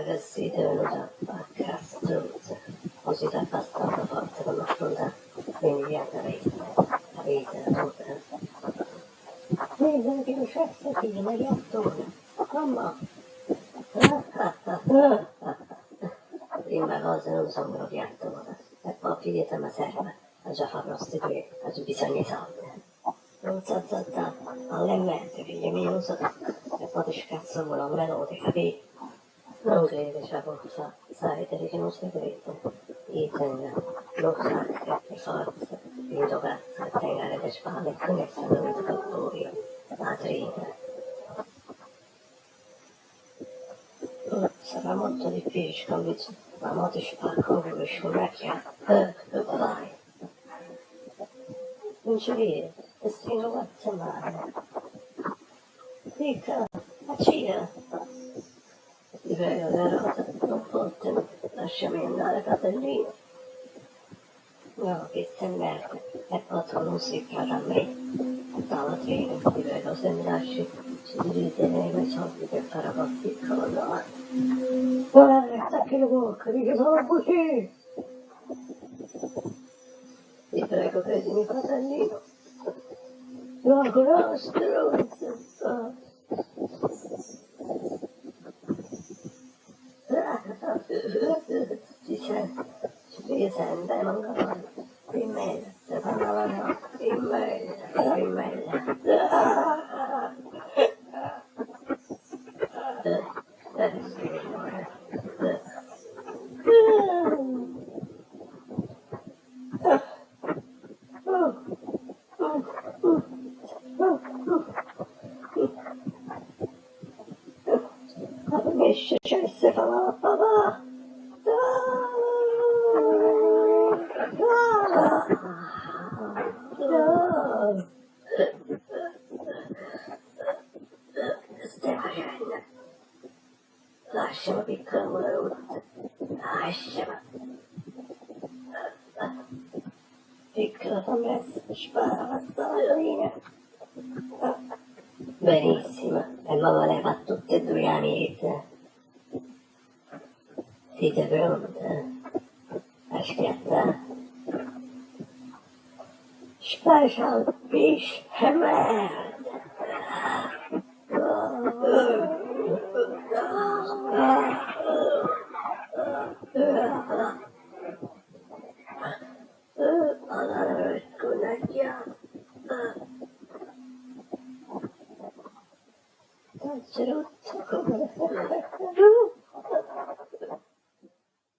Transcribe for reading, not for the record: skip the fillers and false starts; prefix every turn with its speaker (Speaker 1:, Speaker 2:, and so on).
Speaker 1: Che siete venuta a fa' ccà, strunze? O siete abbastanza forte pe m'affruntà? Quindi jate capite, capite? Vide chillu cesso 'e figliemo 'e gattone, Mammà! Primma cosa nun songo nu criaturo e po' figlieta me serve, aggia fa prostituì, aggio bisogno 'e solde. Nun s'azzardà, fallimento, figlio mio, nun se tocca e po' te scazzo 'o culo a melute, capì? Nun cride ce 'a può fa, sai, te dico nu segreto, io tengo nu sacco 'e forza dint' 'o cazzo che tengo aret' 'e spalle e con essa venuto pe vuje, latrine. Sarà molto difficile sconfiggere, ma mo te spacco 'o culo, scunnacchià. Vai. Nun ce vire, te stringo quatt mane. Ricca, accida. Ti prego, garota, non fottemi, lasciami andare, fratellino. No, piezz' 'e merda, e po' tu nun si frate a me. Sta latrina, ti prego, se mi lasci ci divideremo i soldi per fare qualche piccolo dono. Guarda, attacchi la bocca, dice solo bugie. Ti prego, credimi, fratellino. No, no, stronzo. Ci sente, ci sente, manca Dimmelo, te fanno la no, dimmelo, dimmelo. Signore. Finisce, cesse, fa male a papà. Stai facendo? Lasciami piccola mula rotta. Lasciami. Piccola fammi spara sta latrina. Benissimo, e mo ve le fa tutte e due 'a miez. Siete pronte a schiattà? Special fish e merda! Allora, scunnacchiato. T'aggio rotto come...